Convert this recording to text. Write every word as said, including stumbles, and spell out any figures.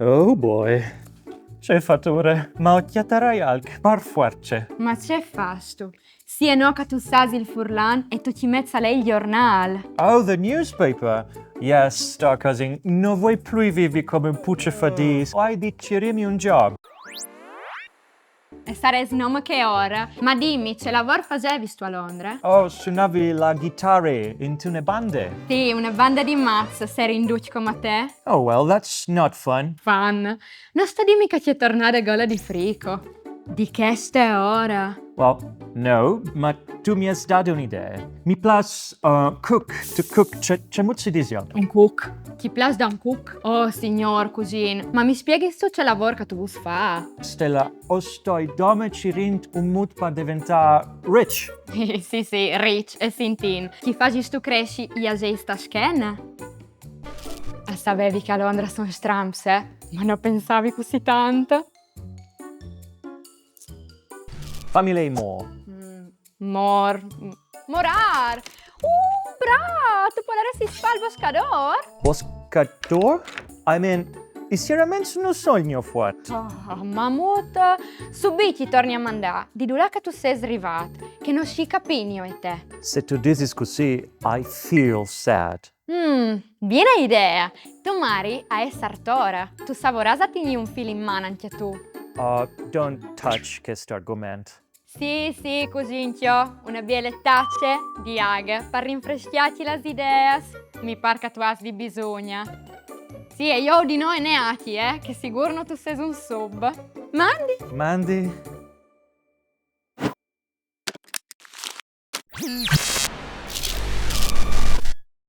Oh boy. Ce fature, ma o cjatarai alc, par fuarce. Ma ce fâstu? Sì e no che tu sâs il furlan e tu ti mets a lei il gjornâl. Oh, the newspaper. Yes, star cousin, no vuei plui vivi come un pucefadîs. O ai di cirîmi un job. E sarès nome che ore. Ma dimi, ce lavôr fasevistu a Londre? Oh, sunavi la ghitare intune bande. Sì, une bande di mats, se rin ducj come a te. Oh well, that's not fun. Fan. No sta dimi che ti è tornade gole di frico. Di cheste ore. Well, no, ma tu mi âs dade une idee. Mi plâs uh, cook, to cook, ce, cemût si disio? Un cuc. Ti plâs dâ un cuc? Oh, signôr cusin, ma mi spieghistu ce lavôr che tu vûs fâ? Stella, o stoi dome cirint un mût par deventâ rich. Sì, sì, rich, e sintìn, ti fasistu cressi i aseis ta schene? A savevi che a Londra a son stramps, eh? Ma no pensavi cussì tant. Fammi lei more. Mor... Morâr! Uh, bra! Tu podaressis fâ il boscadôr? Boscadôr? I mean, i sieraments no son il gno fuart. Oh, Mahmood, subit ti torni a mandâ. Di dulà che tu sês rivât, che no si capìn jo e te. Se tu disis cussì, I feel sad. Mm, biele idee! To mari e je sartora. Tu savorâs a tignî un fîl in man ancje tu. Uh, don't touch chest argument. Sì, sì, cusin, cjo, une biele tace di aghe par rinfrescjâti las ideas. Mi pâr che tu âs di bisugna. Sì, e jo di no e neati, eh, che sigûr no tu sês un sub. Mandi! Mandi.